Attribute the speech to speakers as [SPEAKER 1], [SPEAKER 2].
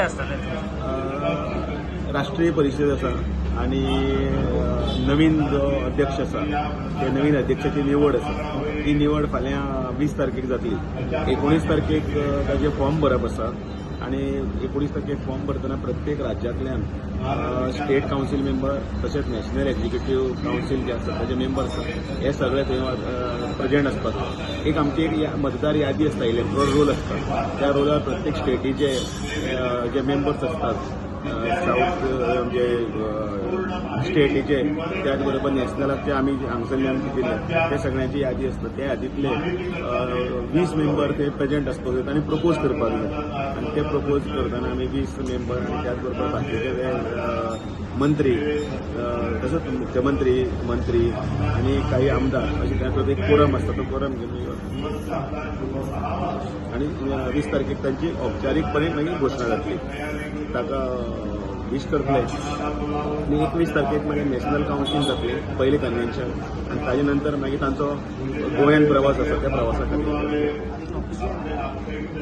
[SPEAKER 1] आसतलें?
[SPEAKER 2] राष्ट्रीय परिशद आसा आनी नवीन जो अध्यक्ष आसा ते नवीन अध्यक्षाची निवड आसा. ती निवड फाल्यां 20 तारखेक जातली. 19 तारखेक ताजे फॉर्म भरप आसा आनी 19 तारखेक फॉर्म भरतना प्रत्येक राज्यांतल्यान स्टेट कावन्सील मेंबर तशेंच नॅशनल एक्झिक्युटीव कावन्सील जे आसा ताजे मेंबर आसा हे सगळे थंय प्रेजेंट आसपाक जाय. एक आमची एक मतदार यादी आसता, इलेक्ट्रोल रोल आसता, त्या रोलार प्रत्येक स्टेटीचे जे मेंबर्स आसतात साऊथ म्हणजे स्टेटीचे, त्याच बरोबर नॅशनलाचे आमी हांगसरल्यान दिले ते सगळ्यांची यादी आसता. त्या यादींतले 20 मेंबर ते प्रेजेंट आसपाक जाय आनी प्रपोज करपाक जाय आनी ते प्रपोज करतना आमी 20 मेंबर आनी त्याच बरोबर बाकीचे ते मंत्री, तसोच मुख्यमंत्री, मंत्री आनी काही आमदार अशें ताचो एक कोरम आसता, तो कोरम घेवन आनी 20 तारखेक तांची औपचारीकपणे मागीर घोशणा जातली. ताका वीश करतले आनी 21 तारखेक मागीर नॅशनल कावन्सील जातली, पयलें कन्व्हेन्शन, आनी ताजे नंतर मागीर तांचो गोव्यान प्रवास आसा, त्या प्रवासा खातीर.